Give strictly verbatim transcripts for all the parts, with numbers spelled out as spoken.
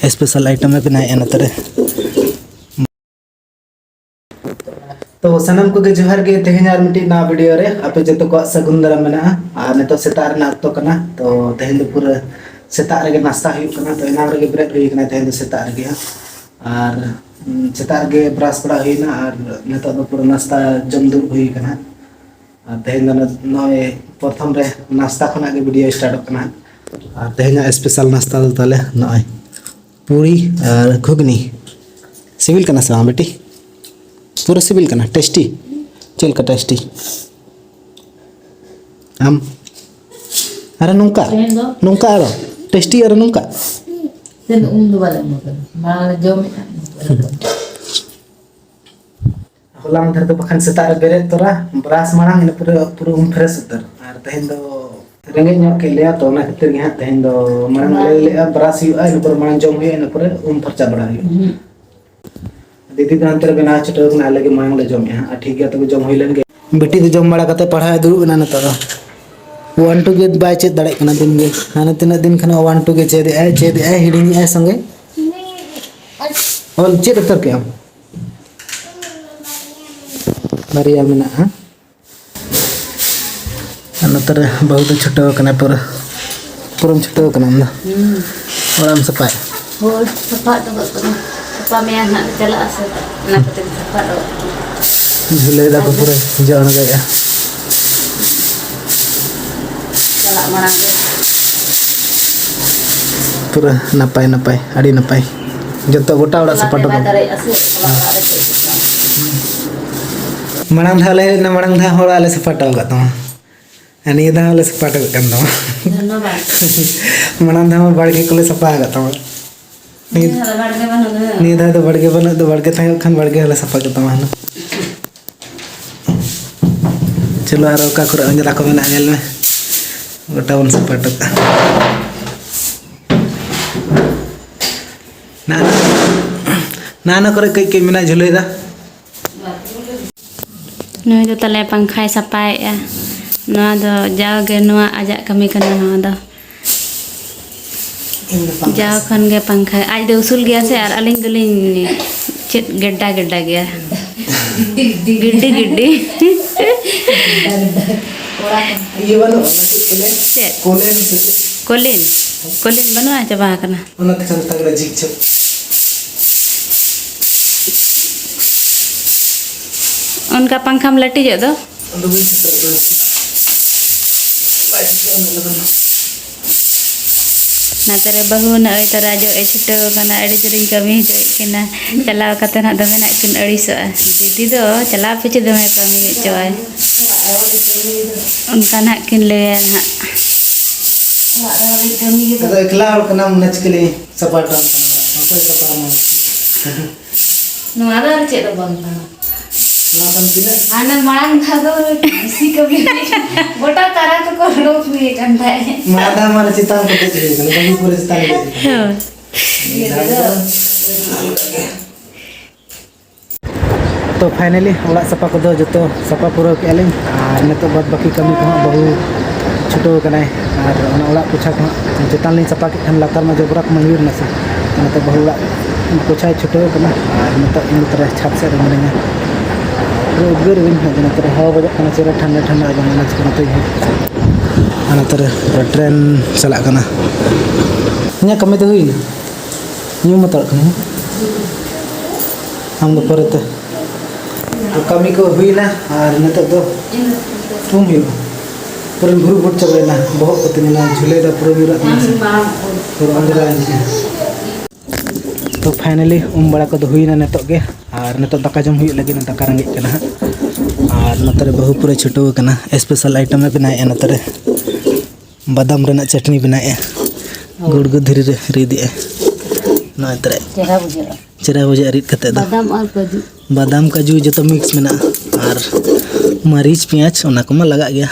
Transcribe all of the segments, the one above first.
special item ᱮ ᱵᱮᱱᱟᱣᱮᱫᱼᱟ ᱱᱚᱛᱮ ᱨᱮ᱾ ᱛᱚ ᱥᱟᱱᱟᱢ ᱠᱚᱜᱮ ᱡᱚᱦᱟᱨ ᱜᱮ᱾ ᱛᱮᱦᱮᱧ ᱟᱨ ᱢᱤᱫᱴᱤᱡ ᱱᱟᱣᱟ video ᱨᱮ ᱟᱯᱮ ᱡᱚᱛᱚ ᱠᱚᱣᱟᱜ ᱥᱟᱹᱜᱩᱱ ᱫᱟᱨᱟᱢ ᱢᱮᱱᱟᱜᱼᱟ᱾ ᱟᱨ ᱱᱤᱛᱚᱜ ᱥᱮᱛᱟᱜ ᱨᱮᱱᱟᱜ ᱚᱠᱛᱚ ᱠᱟᱱᱟ, ᱛᱚ ᱛᱮᱦᱮᱧ ᱫᱚ ᱯᱩᱨᱟᱹ ᱥᱮᱛᱟᱜ ᱨᱮᱜᱮ ᱱᱟᱥᱛᱟ ᱦᱩᱭᱩᱜ ᱠᱟᱱᱟ᱾ ᱛᱚ ᱮᱱᱟᱝ ᱨᱮᱜᱮ ᱵᱮᱨᱮᱫ ᱦᱩᱭ ᱠᱟᱱᱟ ᱛᱮᱦᱮᱧ ᱫᱚ ᱥᱮᱛᱟᱜ ᱨᱮᱜᱮ ᱦᱟᱸᱜ᱾ ᱟᱨ ᱩᱢ, ᱥᱮᱛᱟᱜ ᱨᱮᱜᱮ brush ᱵᱟᱲᱟ ᱦᱩᱭᱱᱟ ᱟᱨ ᱱᱤᱛᱚᱜ ᱫᱚ ᱯᱩᱨᱟᱹ ᱱᱟᱥᱛᱟ ᱡᱚᱢ ᱫᱩᱲᱩᱵ ᱦᱩᱭ ᱠᱟᱱᱟ᱾ ᱟᱨ ᱛᱮᱦᱮᱧ ᱫᱚ ᱱᱚᱜᱼᱚᱭ ᱯᱨᱚᱛᱷᱚᱢ ᱨᱮ ᱱᱟᱥᱛᱟ ᱠᱷᱚᱱᱟᱜ ᱜᱮ video startᱚᱜ ᱠᱟᱱᱟ᱾ ᱟᱨ ᱛᱮᱦᱮᱧᱟᱜ special ᱱᱟᱥᱛᱟ ᱫᱚ ᱛᱟᱦᱞᱮ ᱱᱚᱜᱼᱚᱭ ᱯᱩᱨᱤ ᱟᱨ ᱜᱷᱩᱜᱽᱱᱤ᱾ ᱥᱤᱵᱤᱞ ᱠᱟᱱᱟ ᱥᱮ ᱵᱟᱝ ᱵᱤᱴᱤ? ᱯᱩᱨᱟᱹ ᱥᱤᱵᱤᱞ ᱠᱟᱱᱟ, tasty᱾ ᱪᱮᱫ ᱞᱮᱠᱟ tasty? ᱟᱢ ᱟᱨ ᱱᱚᱝᱠᱟ, ᱛᱮᱦᱮᱧ ᱫᱚ ᱱᱚᱝᱠᱟ ᱟᱨᱚ tasty ᱟᱨ ᱱᱚᱝᱠᱟ᱾ ᱛᱮᱦᱮᱧ ᱫᱚ ᱩᱢ ᱫᱚ ᱵᱟᱞᱮ ᱩᱢ ᱟᱠᱟᱱᱟ, ᱢᱟᱲᱟᱝ ᱞᱮ ᱡᱚᱢᱮᱫᱼᱟ᱾ ᱦᱚᱞᱟ ᱢᱟᱫᱷᱮᱨ ᱫᱚ ᱵᱟᱠᱷᱟᱱ ᱥᱮᱛᱟᱜ ᱨᱮ ᱵᱮᱨᱮᱫ ᱛᱚᱨᱟ brush ᱢᱟᱲᱟᱝ ᱤᱱᱟᱹ ᱯᱩᱨᱟᱹ, ᱯᱩᱨᱟᱹ ᱩᱢ fresh ᱩᱛᱟᱹᱨ᱾ ᱟᱨ ᱛᱮᱦᱮᱧ ᱫᱚ ᱨᱮᱸᱜᱮᱡ ᱧᱚᱜ ᱠᱮᱫ ᱞᱮᱭᱟ, ᱛᱚ ᱚᱱᱟ ᱠᱷᱟᱹᱛᱤᱨ ᱜᱮ ᱦᱟᱸᱜ ᱛᱮᱦᱮᱧ ᱫᱚ ᱢᱟᱲᱟᱝ ᱟᱞᱮ ᱞᱮ ᱞᱟᱹᱭᱮᱫᱼᱟ brush ᱦᱩᱭᱩᱜᱼᱟ, ᱤᱱᱟᱹ ᱯᱚᱨᱮ ᱢᱟᱲᱟᱝ ᱡᱚᱢ ᱦᱩᱭᱩᱜᱼᱟ, ᱤᱱᱟᱹ ᱯᱚᱨᱮ ᱩᱢ ᱯᱷᱟᱨᱪᱟ ᱵᱟᱲᱟ ᱦᱩᱭᱩᱜᱼᱟ᱾ ᱦᱩᱸ᱾ ᱫᱤᱫᱤ ᱫᱚ ᱦᱟᱱᱛᱮ ᱨᱮ ᱵᱮᱱᱟᱣ ᱪᱷᱩᱴᱟᱹᱣ ᱠᱟᱱᱟ, ᱟᱞᱮ ᱜᱮ ᱢᱟᱲᱟᱝ ᱞᱮ ᱡᱚᱢᱮᱫᱼᱟ ᱦᱟᱸᱜ᱾ ᱟᱨ ᱴᱷᱤᱠ ᱜᱮᱭᱟ, ᱛᱚᱵᱮ ᱡᱚᱢ ᱦᱩᱭ ᱞᱮᱱ ᱜᱮ᱾ ᱵᱤᱴᱤ ᱫᱚ ᱡᱚᱢ ᱵᱟᱲᱟ ᱠᱟᱛᱮ ᱯᱟᱲᱦᱟᱣ ᱮ ᱫᱩᱲᱩᱵ ᱮᱱᱟ ᱱᱤᱛᱚᱜ ᱫᱚ᱾ One two ᱜᱮ ᱵᱟᱭ ᱪᱮᱫ ᱫᱟᱲᱮᱭᱟᱜ ᱠᱟᱱᱟ ᱫᱤᱱ ᱜᱮ᱾ ᱦᱟᱱᱮ ᱛᱤᱱᱟᱹᱜ ᱫᱤᱱ ᱠᱷᱚᱱᱟᱜ one two ᱜᱮ ᱪᱮᱫ ᱮᱫᱼᱟᱭ, ᱪᱮᱫ ᱮᱫᱼᱟᱭ, ᱦᱤᱲᱤᱧᱮᱫᱼᱟᱭ ᱥᱚᱸᱜᱮ᱾ ᱚᱞ ᱪᱮᱫ ᱩᱛᱟᱹᱨ ᱠᱮᱫ ᱟᱢ? ᱵᱟᱨᱭᱟ ᱢᱮᱱᱟᱜᱼᱟ᱾ ᱟᱨ ᱱᱚᱛᱮ ᱨᱮ ᱵᱟᱹᱦᱩ ᱫᱚ ᱪᱷᱩᱴᱟᱹᱣ ᱠᱟᱱᱟᱭ ᱯᱩᱨᱟᱹ᱾ ᱯᱩᱨᱟᱹᱢ ᱪᱷᱩᱴᱟᱹᱣ ᱠᱟᱱᱟ ᱟᱢ ᱫᱚ? ᱦᱩᱸ᱾ ᱚᱲᱟᱜ ᱮᱢ ᱥᱟᱯᱷᱟᱭᱟ? ᱦᱳᱭ, ᱥᱟᱯᱷᱟ ᱦᱚᱴᱚ ᱠᱟᱜ ᱠᱟᱹᱱᱟᱹᱧ᱾ ᱜᱟᱯᱟ ᱢᱮᱭᱟᱝ ᱦᱟᱸᱜ ᱞᱮ ᱪᱟᱞᱟᱜᱼᱟ ᱥᱮ, ᱚᱱᱟ ᱠᱷᱟᱹᱛᱤᱨ ᱥᱟᱯᱷᱟ ᱦᱚᱴᱚ ᱠᱟᱜ ᱠᱟᱹᱱᱟᱹᱧ᱾ ᱡᱷᱩᱞᱟᱹᱭ ᱫᱟᱠᱚ ᱯᱩᱨᱟᱹ ᱡᱚ ᱟᱬᱜᱚᱭᱮᱫᱼᱟ᱾ ᱪᱟᱞᱟᱜ ᱢᱟᱲᱟᱝ ᱨᱮ᱾ ᱯᱩᱨᱟᱹ ᱱᱟᱯᱟᱭ ᱱᱟᱯᱟᱭ, ᱟᱹᱰᱤ ᱱᱟᱯᱟᱭ᱾ ᱡᱚᱛᱚ ᱜᱚᱴᱟ ᱚᱲᱟᱜ ᱥᱟᱯᱷᱟ ᱦᱚᱴᱚ ᱠᱟᱜ ᱢᱮ᱾ ᱪᱟᱞᱟᱜ ᱢᱮ, ᱵᱟᱭ ᱫᱟᱲᱮᱭᱟᱜᱼᱟ ᱥᱮ, ᱮᱠᱞᱟ ᱚᱲᱟᱜ ᱨᱮ ᱪᱮᱫ ᱪᱤᱠᱟᱹᱭᱟ? ᱢᱟᱲᱟᱝ ᱫᱷᱟᱣ ᱞᱮ ᱦᱮᱡ ᱞᱮᱱᱟ, ᱢᱟᱲᱟᱝ ᱫᱷᱟᱣ ᱦᱚᱲ ᱟᱞᱮ ᱥᱟᱯᱷᱟ ᱦᱚᱴᱚ ᱟᱠᱟᱫ ᱛᱟᱢᱟ᱾ ᱟᱨ ᱱᱤᱭᱟᱹ ᱫᱷᱟᱣ ᱞᱮ ᱥᱟᱯᱷᱟ ᱦᱚᱴᱚ ᱠᱟᱜ ᱠᱟᱱ ᱛᱟᱢᱟ᱾ ᱫᱷᱚᱱᱱᱚᱵᱟᱫᱽ᱾ ᱢᱟᱲᱟᱝ ᱫᱷᱟᱣ ᱢᱟ ᱵᱟᱲᱜᱮ ᱠᱚᱞᱮ ᱥᱟᱯᱷᱟ ᱟᱠᱟᱫ ᱛᱟᱢᱟ᱾ ᱱᱤᱭᱟᱹ ᱱᱤᱭᱟᱹ ᱫᱷᱟᱣ ᱫᱚ ᱵᱟᱲᱜᱮ ᱵᱟᱹᱱᱩᱜ ᱫᱚ᱾ ᱱᱤᱭᱟᱹ ᱫᱷᱟᱣ ᱫᱚ ᱵᱟᱲᱜᱮ ᱵᱟᱹᱱᱩᱜ ᱫᱚ, ᱵᱟᱲᱜᱮ ᱛᱟᱦᱮᱸ ᱠᱷᱟᱱ ᱵᱟᱲᱜᱮ ᱦᱚᱸᱞᱮ ᱥᱟᱯᱷᱟ ᱠᱮᱫ ᱛᱟᱢᱟ ᱦᱩᱱᱟᱹᱝ᱾ ᱪᱚᱞᱚ, ᱟᱨ ᱚᱠᱟ ᱠᱚᱨᱮ ᱚᱸᱡᱽᱨᱟ ᱠᱚ ᱢᱮᱱᱟᱜᱼᱟ ᱧᱮᱞ ᱢᱮ᱾ ᱜᱚᱴᱟ ᱵᱚᱱ ᱥᱟᱯᱷᱟ ᱦᱚᱴᱚ ᱠᱟᱜᱼᱟ᱾ ᱱᱟ, ᱱᱟ, ᱱᱟ ᱠᱚᱨᱮ ᱠᱟᱹᱡ ᱠᱟᱹᱡ ᱢᱮᱱᱟᱜᱼᱟ, ᱡᱷᱩᱞᱟᱹᱭ ᱫᱟ᱾ ᱱᱩᱭ ᱫᱚ ᱛᱟᱞᱮ ᱯᱟᱝᱠᱷᱟᱭ ᱥᱟᱯᱷᱟᱭᱮᱫᱼᱟ᱾ ᱱᱚᱣᱟ ᱫᱚ ᱡᱟᱣᱜᱮ ᱱᱚᱣᱟ ᱟᱡᱟᱜ ᱠᱟᱹᱢᱤ ᱠᱟᱱᱟ ᱱᱚᱣᱟ ᱫᱚ᱾ ᱡᱟᱣ ᱠᱷᱚᱱ ᱜᱮ ᱯᱟᱝᱠᱷᱟ, ᱟᱡ ᱫᱚ ᱩᱥᱩᱞ ᱜᱮᱭᱟ ᱥᱮ, ᱟᱨ ᱟᱹᱞᱤᱧ ᱫᱚᱞᱤᱧ ᱪᱮᱫ ᱜᱮᱰᱰᱟ ᱜᱮᱰᱰᱟ ᱜᱮᱭᱟ᱾ ᱜᱤᱰᱤ ᱜᱤᱰᱤ᱾ ᱤᱭᱟᱹ ᱵᱟᱹᱱᱩᱜᱼᱟ, ᱚᱱᱟ ᱪᱮᱫ ᱠᱚ ᱞᱟᱹᱭᱟ? ᱪᱮᱫ? ᱠᱚᱞᱮᱱ ᱥᱮ ᱪᱮᱫ? ᱠᱚᱞᱤᱱ? ᱠᱚᱞᱤᱱ ᱵᱟᱹᱱᱩᱜᱼᱟ, ᱪᱟᱵᱟ ᱟᱠᱟᱱᱟ᱾ ᱚᱱᱟ ᱛᱮᱠᱷᱟᱱ ᱛᱟᱜᱲᱟ ᱡᱷᱤᱠ ᱡᱷᱚᱠ᱾ ᱚᱱᱠᱟ ᱯᱟᱝᱠᱷᱟᱢ ᱞᱟᱹᱴᱤᱡᱚᱜ ᱫᱚ᱾ ᱟᱫᱚ ᱵᱟᱹᱧ ᱥᱮᱴᱮᱨ ᱫᱟᱲᱮᱭᱟᱜ ᱠᱟᱱᱟ᱾ ᱵᱟᱭ ᱥᱮᱴᱮᱨ ᱩᱱᱟᱹᱜ ᱞᱚᱜᱚᱱ ᱫᱚ᱾ ᱱᱚᱛᱮ ᱨᱮ ᱵᱟᱹᱦᱩ ᱱᱚᱜᱼᱚᱭ ᱛᱚᱨᱟ ᱡᱚᱜ ᱮ ᱪᱷᱩᱴᱟᱹᱣ ᱠᱟᱱᱟ, ᱟᱹᱰᱤ ᱡᱳᱨᱤᱧ ᱠᱟᱹᱢᱤ ᱦᱚᱪᱚᱭᱮᱫ ᱠᱤᱱᱟ᱾ ᱪᱟᱞᱟᱣ ᱠᱟᱛᱮ ᱱᱟᱜ ᱫᱚᱢᱮ ᱱᱟᱜ ᱠᱤᱱ ᱟᱹᱲᱤᱥᱚᱜᱼᱟ᱾ ᱫᱤᱫᱤ ᱫᱚ ᱪᱟᱞᱟᱣ ᱯᱮ ᱪᱮᱫ ᱫᱚᱢᱮ ᱠᱟᱹᱢᱤ ᱦᱚᱪᱚᱣᱟᱭ᱾ ᱚᱱᱠᱟ ᱱᱟᱜ ᱠᱤᱱ ᱞᱟᱹᱭᱟ ᱱᱟᱜ᱾ ᱚᱲᱟᱜ ᱨᱮᱦᱚᱸ ᱞᱤᱧ ᱠᱟᱹᱢᱤ ᱜᱮᱫᱚ᱾ ᱟᱫᱚ ᱮᱠᱞᱟ ᱦᱚᱲ ᱠᱟᱱᱟᱢ, ᱚᱱᱟ ᱪᱤᱠᱟᱹ ᱞᱟᱹᱭ ᱥᱟᱯᱷᱟ ᱦᱚᱴᱚ ᱟᱢ ᱠᱟᱱᱟ? ᱚᱠᱚᱭ ᱥᱟᱯᱷᱟ ᱟᱢᱟ? ᱱᱚᱣᱟ ᱫᱚ ᱟᱨ ᱪᱮᱫ ᱦᱚᱸ ᱵᱟᱝ ᱠᱟᱱᱟ᱾ ᱱᱚᱣᱟ ᱠᱷᱟᱱ ᱛᱤᱱᱟᱹᱜ? ᱦᱟᱱᱮ ᱢᱟᱲᱟᱝ ᱫᱷᱟᱣ ᱫᱚ ᱵᱮᱥᱤ ᱠᱟᱹᱢᱤ ᱦᱩᱭ ᱠᱟᱱᱟ᱾ ᱜᱚᱴᱟ ᱛᱟᱨᱟ ᱛᱮᱠᱚ ᱦᱟᱹᱲᱩᱵ ᱦᱩᱭ ᱠᱟᱱ ᱛᱟᱦᱮᱸᱫ᱾ ᱢᱟᱲᱟᱝ ᱫᱷᱟᱣ ᱢᱟ ᱪᱮᱛᱟᱱ ᱠᱚ ᱫᱮᱡ ᱦᱩᱭ ᱠᱟᱱᱟ, ᱵᱟᱹᱦᱩ ᱯᱚᱨᱮ ᱪᱮᱛᱟᱱ ᱠᱚ ᱫᱮᱡ ᱦᱩᱭ ᱠᱟᱱᱟ᱾ ᱦᱳᱭ᱾ ᱱᱤᱭᱟᱹ ᱫᱷᱟᱣ ᱫᱚ ᱛᱚ finally ᱚᱲᱟᱜ ᱥᱟᱯᱷᱟ ᱠᱚᱫᱚ ᱡᱚᱛᱚ ᱥᱟᱯᱷᱟ ᱯᱩᱨᱟᱹᱣ ᱠᱮᱜᱼᱟ ᱞᱤᱧ, ᱟᱨ ᱱᱤᱛᱚᱜ ᱵᱟᱫᱽ ᱵᱟᱹᱠᱤ ᱠᱟᱹᱢᱤ ᱠᱚᱦᱚᱸ ᱵᱟᱹᱦᱩ ᱪᱷᱩᱴᱟᱹᱣ ᱠᱟᱱᱟᱭ, ᱟᱨ ᱚᱱᱟ ᱚᱲᱟᱜ ᱯᱳᱪᱷᱟ ᱠᱚᱦᱚᱸ ᱪᱮᱛᱟᱱ ᱞᱤᱧ ᱥᱟᱯᱷᱟ ᱠᱮᱫ ᱠᱷᱟᱱ ᱞᱟᱛᱟᱨ ᱢᱟ ᱡᱚᱵᱽᱨᱟ ᱠᱚᱢᱟ ᱧᱩᱨ ᱮᱱᱟ ᱥᱮ, ᱚᱱᱟᱛᱮ ᱵᱟᱹᱦᱩ ᱚᱲᱟᱜ ᱯᱳᱪᱷᱟᱭ ᱪᱷᱩᱴᱟᱹᱣ ᱠᱟᱱᱟ᱾ ᱟᱨ ᱱᱤᱛᱚᱜ ᱤᱧ ᱫᱚ ᱛᱟᱦᱞᱮ ᱪᱷᱟᱫᱽ ᱥᱮᱫ ᱨᱮ ᱢᱤᱱᱟᱹᱧᱟ᱾ ᱯᱩᱨᱟᱹ ᱩᱫᱽᱜᱟᱹᱨ ᱜᱤᱧ ᱦᱮᱡ ᱮᱱᱟ, ᱛᱟᱦᱞᱮ ᱦᱟᱣᱟ ᱵᱟᱡᱟᱜ ᱠᱟᱱᱟ ᱪᱮᱦᱨᱟ ᱴᱷᱟᱱᱰᱟ ᱴᱷᱟᱱᱰᱟ, ᱮᱠᱫᱚᱢ ᱚᱱᱟ ᱪᱤᱠᱟᱹ ᱱᱚᱛᱮ ᱤᱧ ᱦᱮᱡ ᱠᱟᱱᱟ᱾ ᱟᱨ ᱱᱚᱛᱮ ᱨᱮ ᱴᱨᱮᱱ ᱪᱟᱞᱟᱜ ᱠᱟᱱᱟ, ᱤᱧᱟᱹᱜ ᱠᱟᱹᱢᱤ ᱫᱚ ᱦᱩᱭᱱᱟ᱾ ᱧᱩᱢ ᱦᱟᱛᱟᱲ ᱠᱟᱹᱱᱟᱹᱧ᱾ ᱟᱢ ᱫᱚ ᱯᱚᱨᱮᱛᱮ᱾ ᱠᱟᱹᱢᱤ ᱠᱚ ᱦᱩᱭᱱᱟ ᱟᱨ ᱱᱤᱛᱚᱜ ᱫᱚ ᱩᱢ ᱦᱩᱭᱩᱜᱼᱟ᱾ ᱯᱩᱨᱟᱹᱧ ᱵᱷᱩᱨᱩ ᱵᱷᱩᱨ ᱪᱟᱵᱟᱭᱮᱱᱟ, ᱵᱚᱦᱚᱜ ᱠᱚᱛᱮ ᱧᱮᱞᱟ ᱡᱷᱩᱞᱟᱹᱭᱮᱫᱟ ᱯᱩᱨᱟᱹ ᱧᱩᱨᱟᱜ ᱠᱟᱱᱟ ᱥᱮ᱾ ᱯᱩᱨᱟᱹ ᱚᱸᱡᱽᱨᱟ ᱤᱫᱤᱜᱼᱟ᱾ ᱛᱚ finally ᱩᱢ ᱵᱟᱲᱟ ᱠᱚᱫᱚ ᱦᱩᱭᱱᱟ ᱱᱤᱛᱚᱜ ᱜᱮ, ᱟᱨ ᱱᱤᱛᱚᱜ ᱫᱟᱠᱟ ᱡᱚᱢ ᱦᱩᱭᱩᱜ ᱞᱟᱹᱜᱤᱫ, ᱫᱟᱠᱟ ᱨᱮᱸᱜᱮᱡ ᱠᱟᱱᱟ ᱦᱟᱸᱜ᱾ ᱟᱨ ᱱᱚᱛᱮ ᱨᱮ ᱵᱟᱹᱦᱩ ᱯᱩᱨᱟᱹ ᱪᱷᱩᱴᱟᱹᱣ ᱟᱠᱟᱱᱟ, special item ᱮ ᱵᱮᱱᱟᱣᱮᱫᱼᱟ ᱱᱚᱛᱮ ᱨᱮ᱾ ᱵᱟᱫᱟᱢ ᱨᱮᱱᱟᱜ ᱪᱟᱴᱱᱤ ᱵᱮᱱᱟᱣᱮᱫᱼᱟ᱾ ᱦᱳᱭ᱾ ᱜᱩᱲᱜᱩ ᱫᱷᱤᱨᱤ ᱨᱮ ᱨᱤᱫᱮᱜᱼᱟ᱾ ᱱᱚᱣᱟ ᱛᱮᱨᱮ ᱪᱮᱦᱨᱟ ᱵᱩᱡᱷᱟᱹᱜᱼᱟ᱾ ᱪᱮᱦᱨᱟ ᱵᱩᱡᱷᱟᱹᱜᱼᱟ ᱨᱤᱫ ᱠᱟᱛᱮ ᱫᱚ᱾ ᱵᱟᱫᱟᱢ ᱟᱨ ᱠᱟᱹᱡᱩ᱾ ᱵᱟᱫᱟᱢ, ᱠᱟᱹᱡᱩ ᱡᱚᱛᱚ mix ᱢᱮᱱᱟᱜᱼᱟ᱾ ᱟᱨ ᱢᱟᱹᱨᱤᱪ, ᱯᱮᱸᱭᱟᱡᱽ, ᱚᱱᱟ ᱠᱚᱢᱟ ᱞᱟᱜᱟᱜ ᱜᱮᱭᱟ᱾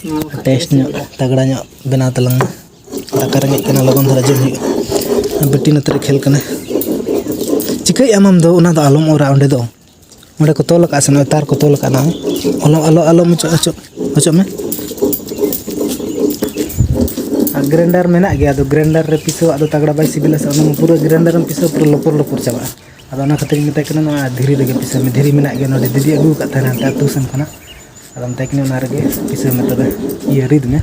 ᱱᱚᱣᱟ ᱠᱟᱛᱮ taste ᱧᱚᱜ, ᱥᱤᱵᱤᱞᱟ᱾ ᱛᱟᱜᱽᱲᱟ ᱧᱚᱜ ᱵᱮᱱᱟᱣ ᱛᱟᱞᱟᱝ ᱢᱮ᱾ ᱫᱟᱠᱟ ᱨᱮᱸᱜᱮᱡ ᱠᱟᱱᱟ, ᱞᱚᱜᱚᱱ ᱫᱷᱟᱨᱟ ᱡᱚᱢ ᱦᱩᱭᱩᱜᱼᱟ᱾ ᱟᱨ ᱵᱤᱴᱤ ᱱᱚᱛᱮ ᱨᱮ ᱠᱷᱮᱞ ᱠᱟᱱᱟ᱾ ᱪᱤᱠᱟᱹᱭᱮᱫ ᱟᱢ ᱟᱢ ᱫᱚ? ᱚᱱᱟ ᱫᱚ ᱟᱞᱚᱢ ᱚᱨᱟ ᱚᱸᱰᱮ ᱫᱚ᱾ ᱚᱸᱰᱮ ᱠᱚ ᱛᱚᱞ ᱟᱠᱟᱫᱼᱟ ᱥᱮ, ᱱᱚᱜᱼᱚᱭ ᱛᱟᱨ ᱠᱚ ᱛᱚᱞ ᱟᱠᱟᱫᱼᱟ ᱱᱚᱜᱼᱚᱭ᱾ ᱟᱞᱚ, ᱟᱞᱚ, ᱟᱞᱚᱢ ᱚᱪᱚᱜ, ᱚᱪᱚᱜ, ᱚᱪᱚᱜ ᱢᱮ᱾ ᱜᱨᱮᱱᱰᱟᱨ ᱢᱮᱱᱟᱜ ᱜᱮᱭᱟ, ᱟᱫᱚ ᱜᱨᱮᱱᱰᱟᱨ ᱨᱮ ᱯᱤᱥᱟᱹᱣᱟᱜ ᱫᱚ ᱛᱟᱜᱽᱲᱟ ᱵᱟᱭ ᱥᱤᱵᱤᱞᱟ ᱥᱮ, ᱚᱱᱟ ᱢᱟ ᱯᱩᱨᱟᱹ ᱜᱨᱮᱱᱰᱟᱨᱮᱢ ᱯᱤᱥᱟᱹᱣ ᱯᱩᱨᱟᱹ ᱞᱚᱯᱚᱨ ᱞᱚᱯᱚᱨ ᱪᱟᱵᱟᱜᱼᱟ᱾ ᱟᱫᱚ ᱚᱱᱟ ᱠᱷᱟᱹᱛᱤᱨ ᱤᱧ ᱢᱮᱛᱟᱭ ᱠᱟᱱᱟ, ᱱᱚᱣᱟ ᱫᱷᱤᱨᱤ ᱨᱮᱜᱮ ᱯᱤᱥᱟᱹᱣ ᱢᱮ, ᱫᱷᱤᱨᱤ ᱢᱮᱱᱟᱜ ᱜᱮᱭᱟ ᱱᱚᱰᱮ, ᱫᱤᱫᱤ ᱟᱹᱜᱩ ᱟᱠᱟᱫ ᱛᱟᱦᱮᱱᱟ ᱦᱟᱱᱛᱮ ᱟᱹᱛᱩ ᱥᱮᱱ ᱠᱷᱚᱱᱟᱜ᱾ ᱟᱫᱚ ᱢᱮᱛᱟᱭ ᱠᱟᱹᱱᱟᱹᱧ, ᱚᱱᱟ ᱨᱮᱜᱮ ᱯᱤᱥᱟᱹᱣ ᱢᱮ ᱛᱚᱵᱮ, ᱤᱭᱟᱹ ᱨᱤᱫ ᱢᱮ᱾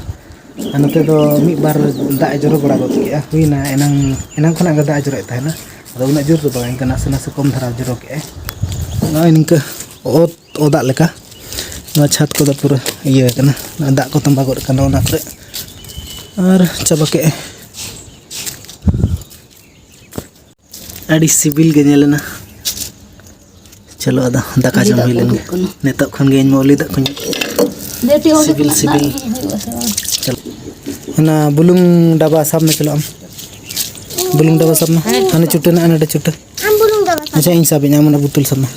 ᱟᱨ ᱱᱚᱛᱮ ᱫᱚ ᱢᱤᱫ ᱵᱟᱨ ᱫᱟᱜ ᱮ ᱡᱚᱨᱚ ᱵᱟᱲᱟ ᱜᱚᱫ ᱠᱮᱜᱼᱟ, ᱦᱩᱭᱱᱟ ᱮᱱᱟᱝ, ᱮᱱᱟᱝ ᱠᱷᱚᱱᱟᱜ ᱜᱮ ᱫᱟᱜ ᱮ ᱡᱚᱨᱚᱭᱮᱫ ᱛᱟᱦᱮᱱᱟ᱾ ᱟᱫᱚ ᱩᱱᱟᱹᱜ ᱡᱳᱨ ᱫᱚ ᱵᱟᱝ, ᱤᱱᱠᱟᱹ ᱱᱟᱥᱮ ᱱᱟᱥᱮ ᱠᱚᱢ ᱫᱷᱟᱨᱟ ᱡᱚᱨᱚ ᱠᱮᱜᱼᱟᱭ᱾ ᱱᱚᱜᱼᱚᱭ ᱱᱤᱝᱠᱟ ᱚᱛ, ᱚᱛ ᱫᱟᱜ ᱞᱮᱠᱟ ᱱᱚᱣᱟ ᱪᱷᱟᱫᱽ ᱠᱚᱫᱚ ᱯᱩᱨᱟᱹ ᱤᱭᱟᱹ ᱟᱠᱟᱱᱟ, ᱫᱟᱜ ᱠᱚ ᱛᱚᱸᱵᱟ ᱜᱚᱫ ᱟᱠᱟᱱᱟ ᱚᱱᱟ ᱠᱚᱨᱮ᱾ ᱟᱨ ᱪᱟᱵᱟ ᱠᱮᱜᱼᱟᱭ᱾ ᱟᱹᱰᱤ ᱥᱤᱵᱤᱞ ᱜᱮ ᱧᱮᱞᱮᱱᱟ᱾ ᱪᱚᱞᱚ, ᱟᱫᱚ ᱫᱟᱠᱟ ᱡᱚᱢ ᱦᱩᱭ ᱞᱮᱱ ᱜᱮ᱾ ᱱᱤᱛᱚᱜ ᱠᱷᱚᱱ ᱜᱮ ᱤᱧ ᱢᱟ ᱩᱞᱤ ᱫᱟᱜ ᱠᱚᱧ ᱥᱤᱵᱤᱞ ᱥᱤᱵᱤᱞ᱾ ᱪᱚᱞᱚ᱾ ᱚᱱᱟ ᱵᱩᱞᱩᱝ ᱰᱟᱵᱟ ᱥᱟᱵ ᱢᱮ, ᱪᱚᱞᱚ ᱟᱢ᱾ ᱵᱩᱞᱩᱝ ᱰᱟᱵᱟ ᱥᱟᱵ ᱢᱮ᱾ ᱦᱟᱱᱮ ᱪᱩᱴᱟᱹ ᱱᱟᱜ, ᱱᱚᱰᱮ ᱪᱩᱴᱟᱹ᱾ ᱟᱢ ᱵᱩᱞᱩᱝ ᱰᱟᱵᱟ ᱥᱟᱵ ᱟᱪᱪᱷᱟ, ᱢᱮ᱾ ᱤᱧ ᱥᱟᱵ ᱤᱧ, ᱟᱢ ᱚᱱᱟ ᱵᱩᱛᱩᱞ ᱥᱟᱵ ᱢᱮ᱾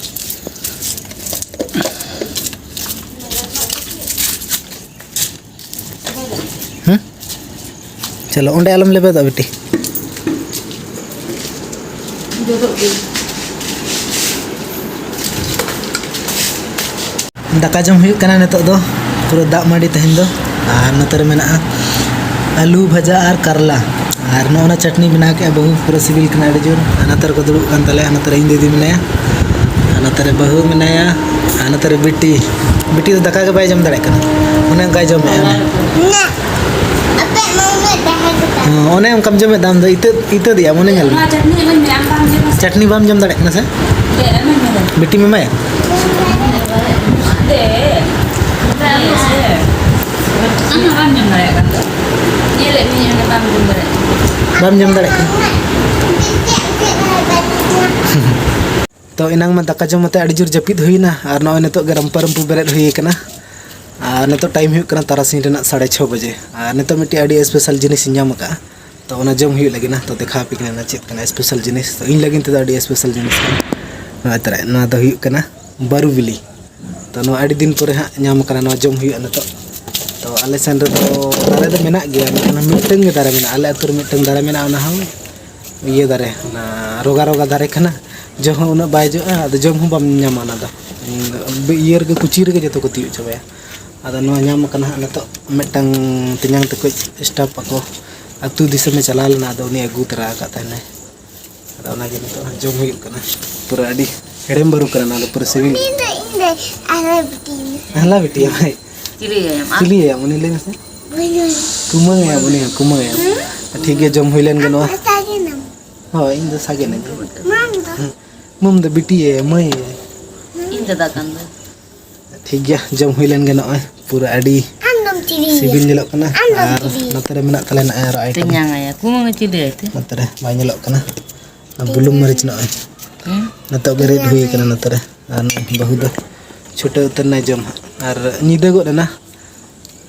ᱦᱮᱸ? ᱪᱚᱞᱚ, ᱚᱸᱰᱮ ᱟᱞᱚᱢ ᱞᱮᱵᱮᱫᱚᱜ, ᱵᱤᱴᱤ᱾ ᱡᱚᱫᱚᱜ ᱜᱮ᱾ ᱫᱟᱠᱟ ᱡᱚᱢ ᱦᱩᱭᱩᱜ ᱠᱟᱱᱟ ᱱᱤᱛᱚᱜ ᱫᱚ, ᱯᱩᱨᱟᱹ ᱫᱟᱜ ᱢᱟᱹᱰᱤ ᱛᱮᱦᱮᱧ ᱫᱚ᱾ ᱟᱨ ᱱᱚᱛᱮ ᱨᱮ ᱢᱮᱱᱟᱜᱼᱟ ᱟᱹᱞᱩ ᱵᱷᱟᱡᱟ ᱟᱨ ᱠᱟᱨᱞᱟ᱾ ᱟᱨ ᱱᱚᱜᱼᱚ ᱱᱟ ᱪᱟᱴᱱᱤ ᱵᱮᱱᱟᱣ ᱠᱮᱜᱼᱟ ᱵᱟᱹᱦᱩ, ᱯᱩᱨᱟᱹ ᱥᱤᱵᱤᱞ ᱠᱟᱱᱟ ᱟᱹᱰᱤ ᱡᱳᱨ᱾ ᱟᱨ ᱱᱚᱛᱮ ᱨᱮᱠᱚ ᱫᱩᱲᱩᱵ ᱠᱟᱱ ᱛᱟᱞᱮᱭᱟ, ᱱᱚᱛᱮ ᱨᱮ ᱤᱧ ᱫᱤᱫᱤ ᱢᱮᱱᱟᱭᱟ, ᱟᱨ ᱱᱚᱛᱮ ᱨᱮ ᱵᱟᱹᱦᱩ ᱢᱮᱱᱟᱭᱟ, ᱟᱨ ᱱᱚᱛᱮ ᱨᱮ ᱵᱤᱴᱤ᱾ ᱵᱤᱴᱤ ᱫᱚ ᱫᱟᱠᱟ ᱜᱮ ᱵᱟᱭ ᱡᱚᱢ ᱫᱟᱲᱮᱭᱟᱜ ᱠᱟᱱᱟ, ᱚᱱᱮ ᱚᱱᱠᱟᱭ ᱡᱚᱢᱮᱜᱼᱟ᱾ ᱱᱟ, ᱟᱯᱮ ᱢᱟᱢᱮ ᱛᱟᱦᱮᱸ ᱠᱟᱱᱟ᱾ ᱦᱮᱸ, ᱚᱱᱮ ᱚᱱᱠᱟᱢ ᱡᱚᱢᱮᱫ ᱫᱟᱢ ᱫᱚ, ᱤᱛᱟᱹ, ᱤᱛᱟᱹ ᱫᱮᱭᱟ, ᱢᱚᱱᱮ ᱧᱮᱞ ᱢᱮ᱾ ᱚᱱᱟ ᱪᱟᱴᱱᱤ ᱮᱢᱟᱹᱧ ᱢᱮ, ᱟᱢ ᱵᱟᱢ ᱡᱚᱢᱟ ᱥᱮ? ᱪᱟᱴᱱᱤ ᱵᱟᱢ ᱡᱚᱢ ᱫᱟᱲᱮᱭᱟᱜ ᱠᱟᱱᱟ ᱥᱮ? ᱫᱮ, ᱮᱢᱟᱹᱧ ᱢᱮ᱾ ᱵᱤᱴᱤᱢ ᱮᱢᱟᱭᱟ? ᱫᱮ᱾ ᱟᱢ ᱦᱚᱸ ᱵᱟᱢ ᱡᱚᱢ ᱫᱟᱲᱮᱭᱟᱜ ᱠᱟᱱ ᱫᱚ᱾ ᱧᱮᱞᱮᱫ ᱢᱤᱭᱟᱹᱧ ᱚᱸᱰᱮ ᱵᱟᱢ ᱡᱚᱢ ᱫᱟᱲᱮᱭᱟᱜ ᱠᱟᱱᱟ᱾ ᱵᱟᱢ ᱡᱚᱢ ᱫᱟᱲᱮᱭᱟᱜ ᱠᱟᱱᱟ? ᱛᱚ, ᱮᱱᱟᱝ ᱢᱟ ᱫᱟᱠᱟ ᱡᱚᱢ ᱠᱟᱛᱮ ᱟᱹᱰᱤ ᱡᱳᱨ ᱡᱟᱹᱯᱤᱫ ᱦᱩᱭᱱᱟ, ᱟᱨ ᱱᱚᱜᱼᱚᱭ ᱱᱤᱛᱚᱜ ᱜᱮ ᱨᱟᱢᱯᱟ ᱨᱟᱢᱯᱩ ᱵᱮᱨᱮᱫ ᱦᱩᱭ ᱠᱟᱱᱟ᱾ ᱟᱨ ᱱᱤᱛᱚᱜ time ᱦᱩᱭᱩᱜ ᱠᱟᱱᱟ ᱛᱟᱨᱟᱥᱤᱧ ᱨᱮᱱᱟᱜ ᱥᱟᱲᱮ ᱪᱷᱚ ᱵᱟᱡᱮ᱾ ᱟᱨ ᱱᱤᱛᱚᱜ ᱢᱤᱫᱴᱤᱡ ᱟᱹᱰᱤ special ᱡᱤᱱᱤᱥ ᱤᱧ ᱧᱟᱢ ᱟᱠᱟᱫᱼᱟ, ᱛᱚ ᱚᱱᱟ ᱡᱚᱢ ᱦᱩᱭᱩᱜ ᱞᱟᱹᱜᱤᱫ ᱱᱟ᱾ ᱛᱚ ᱫᱮᱠᱷᱟᱣ ᱟᱯᱮ ᱠᱟᱱᱟ ᱪᱮᱫ ᱠᱟᱱᱟ special ᱡᱤᱱᱤᱥ᱾ ᱛᱚ ᱤᱧ ᱞᱟᱹᱜᱤᱫ ᱛᱮᱫᱚ ᱟᱹᱰᱤ special ᱡᱤᱱᱤᱥ ᱠᱟᱱᱟ᱾ ᱱᱚᱣᱟ ᱛᱟᱨᱟ, ᱱᱚᱣᱟ ᱫᱚ ᱦᱩᱭᱩᱜ ᱠᱟᱱᱟ ᱵᱟᱹᱨᱩ ᱵᱤᱞᱤ᱾ ᱛᱚ ᱱᱚᱣᱟ ᱟᱹᱰᱤ ᱫᱤᱱ ᱯᱚᱨᱮ ᱦᱟᱸᱜ ᱧᱟᱢ ᱟᱠᱟᱱᱟ, ᱱᱚᱣᱟ ᱡᱚᱢ ᱦᱩᱭᱩᱜᱼᱟ ᱱᱤᱛᱚᱜ᱾ ᱛᱚ ᱟᱞᱮ ᱥᱮᱱ ᱨᱮᱫᱚ ᱫᱟᱨᱮ ᱫᱚ ᱢᱮᱱᱟᱜ ᱜᱮᱭᱟ, ᱢᱮᱱᱠᱷᱟᱱ ᱢᱤᱫᱴᱟᱝ ᱜᱮ ᱫᱟᱨᱮ ᱢᱮᱱᱟᱜᱼᱟ, ᱟᱞᱮ ᱟᱹᱛᱩ ᱨᱮ ᱢᱤᱫᱴᱟᱝ ᱫᱟᱨᱮ ᱢᱮᱱᱟᱜᱼᱟ, ᱚᱱᱟ ᱦᱚᱸ ᱤᱭᱟᱹ ᱫᱟᱨᱮ, ᱚᱱᱟ ᱨᱚᱜᱟ ᱨᱚᱜᱟ ᱫᱟᱨᱮ ᱠᱟᱱᱟ, ᱡᱚ ᱦᱚᱸ ᱩᱱᱟᱹᱜ ᱵᱟᱭ ᱡᱚᱜᱼᱟ, ᱟᱫᱚ ᱡᱚᱢ ᱦᱚᱸ ᱵᱟᱢ ᱧᱟᱢᱟ ᱚᱱᱟ ᱫᱚ᱾ ᱤᱭᱟᱹ ᱨᱮᱜᱮ, ᱠᱩᱪᱤ ᱨᱮᱜᱮ ᱡᱚᱛᱚ ᱠᱚ ᱛᱤᱭᱳᱜ ᱪᱟᱵᱟᱭᱟ᱾ ᱟᱫᱚ ᱱᱚᱣᱟ ᱧᱟᱢ ᱠᱟᱱᱟ ᱦᱟᱸᱜ ᱱᱤᱛᱚᱜ ᱢᱤᱫᱴᱟᱝ ᱛᱮᱧᱟᱝ ᱛᱟᱠᱚ staff ᱟᱠᱚ ᱟᱹᱛᱩ ᱫᱤᱥᱚᱢᱮ ᱪᱟᱞᱟᱣ ᱞᱮᱱᱟ, ᱟᱫᱚ ᱩᱱᱤ ᱟᱹᱜᱩ ᱛᱚᱨᱟ ᱟᱠᱟᱫ ᱛᱟᱦᱮᱱᱟᱭ᱾ ᱟᱫᱚ ᱚᱱᱟᱜᱮ ᱱᱤᱛᱚᱜ ᱦᱟᱸᱜ ᱡᱚᱢ ᱦᱩᱭᱩᱜ ᱠᱟᱱᱟ᱾ ᱯᱩᱨᱟᱹ ᱟᱹᱰᱤ ᱦᱮᱲᱮᱢ ᱵᱟᱹᱨᱩ ᱠᱟᱱᱟ ᱱᱚᱣᱟ ᱫᱚ, ᱯᱩᱨᱟᱹ ᱥᱤᱵᱤᱞ᱾ ᱩᱱᱤ ᱫᱚ ᱤᱧ ᱫᱚ ᱟᱞᱮ ᱵᱤᱴᱤ᱾ ᱟᱦᱞᱟ ᱵᱤᱴᱤ ᱟᱢ ᱦᱟᱭ᱾ ᱪᱤᱞᱤ ᱟᱭᱟᱢ ᱟᱢ? ᱪᱤᱞᱤ ᱟᱭᱟᱢ ᱩᱱᱤ ᱞᱟᱹᱭ ᱢᱮᱥᱮ? ᱵᱟᱹᱧ ᱠᱩᱢᱟᱹᱝ ᱟᱭᱟᱢ, ᱩᱱᱤ ᱦᱚᱸ ᱠᱩᱢᱟᱹᱝ ᱟᱭᱟᱢ᱾ ᱴᱷᱤᱠ ᱜᱮᱭᱟ, ᱡᱚᱢ ᱦᱩᱭ ᱞᱮᱱ ᱜᱮ ᱱᱚᱣᱟ᱾ ᱟᱢ ᱫᱚ ᱥᱟᱜᱮᱱᱟᱢ᱾ ᱦᱳᱭ, ᱤᱧ ᱫᱚ ᱥᱟᱜᱮᱱ ᱟᱹᱧ᱾ ᱢᱟᱢ ᱫᱚ? ᱢᱟᱢ ᱫᱚ ᱵᱤᱴᱤ ᱟᱭᱟᱭ, ᱢᱟᱹᱭ ᱟᱭᱟᱭ᱾ ᱤᱧ ᱫᱟᱫᱟ ᱠᱟᱱ ᱫᱚ᱾ ᱴᱷᱤᱠ ᱜᱮᱭᱟ, ᱡᱚᱢ ᱦᱩᱭ ᱞᱮᱱ ᱜᱮ ᱱᱚᱜᱼᱚᱭ᱾ ᱯᱩᱨᱟᱹ ᱟᱹᱰᱤ ᱟᱢ ᱫᱚᱢ ᱪᱤᱞᱤᱭᱟ? ᱥᱤᱵᱤᱞ ᱧᱮᱞᱚᱜ ᱠᱟᱱᱟ᱾ ᱟᱢ ᱫᱚᱢ ᱟᱨ ᱪᱤᱞᱤᱭᱟ? ᱱᱚᱛᱮ ᱨᱮ ᱢᱮᱱᱟᱜ ᱛᱟᱞᱮᱭᱟ ᱱᱚᱜᱼᱚᱭ ᱟᱨᱚ item᱾ ᱛᱮᱧᱟᱝ ᱟᱭᱟ, ᱠᱩᱢᱟᱹᱝ ᱮ ᱪᱤᱞᱤ ᱟᱭ ᱛᱮ? ᱱᱚᱛᱮ ᱨᱮ ᱵᱟᱭ ᱧᱮᱞᱚᱜ ᱠᱟᱱᱟ᱾ ᱚᱱᱟ ᱵᱩᱞᱩᱝ ᱢᱟᱹᱨᱤᱪ ᱱᱚᱜᱼᱚᱭ᱾ ᱦᱮᱸ? ᱱᱤᱛᱚᱜ ᱜᱮ ᱨᱤᱫ ᱦᱩᱭ ᱠᱟᱱᱟ ᱱᱚᱛᱮ ᱨᱮ᱾ ᱟᱨ ᱱᱩᱭ ᱵᱟᱹᱦᱩ ᱫᱚ ᱪᱷᱩᱴᱟᱹᱣ ᱩᱛᱟᱹᱨ ᱮᱱᱟᱭ ᱡᱚᱢ ᱦᱟᱸᱜ᱾ ᱟᱨ ᱧᱤᱫᱟᱹ ᱜᱚᱫ ᱮᱱᱟ᱾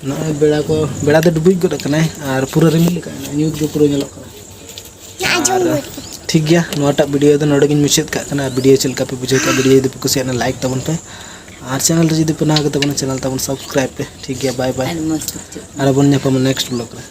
ᱱᱚᱜᱼᱚᱭ ᱵᱮᱲᱟ ᱠᱚ, ᱵᱮᱲᱟ ᱫᱚ ᱰᱩᱵᱩᱡ ᱜᱚᱫ ᱟᱠᱟᱱᱟᱭ ᱟᱨ ᱯᱩᱨᱟᱹ ᱨᱤᱢᱤᱞ ᱟᱠᱟᱫ ᱟᱭ, ᱧᱩᱛ ᱜᱮ ᱯᱩᱨᱟᱹ ᱧᱮᱞᱚᱜ ᱠᱟᱱᱟ᱾ ᱟᱸᱡᱚᱢ ᱟᱨ ᱜᱚᱫ ᱠᱮᱫ᱾ ᱴᱷᱤᱠ ᱜᱮᱭᱟ, ᱱᱚᱣᱟᱴᱟᱜ video ᱫᱚ ᱱᱚᱰᱮ ᱜᱤᱧ ᱢᱩᱪᱟᱹᱫ ᱠᱟᱜ ᱠᱟᱱᱟ᱾ ᱟᱨ video ᱪᱮᱫ ᱞᱮᱠᱟ ᱯᱮ ᱵᱩᱡᱷᱟᱹᱣ ᱠᱮᱫᱟ, video ᱡᱩᱫᱤ ᱯᱮ ᱠᱩᱥᱤᱭᱟᱜᱼᱟ, like ᱛᱟᱵᱚᱱ ᱯᱮ᱾ ᱟᱨ channel ᱨᱮ ᱡᱩᱫᱤ ᱯᱮ ᱱᱟᱣᱟ ᱜᱮ ᱛᱟᱵᱚᱱᱟ, channel ᱛᱟᱵᱚᱱ subscribe ᱯᱮ᱾ ᱴᱷᱤᱠ ᱜᱮᱭᱟ, bye bye᱾ ᱟᱹᱰᱤ ᱢᱚᱡᱽ ᱵᱩᱡᱷᱟᱹᱜ ᱠᱟᱱᱟ᱾ ᱟᱨ ᱵᱚᱱ ᱧᱟᱯᱟᱢᱟ next vlog ᱨᱮ᱾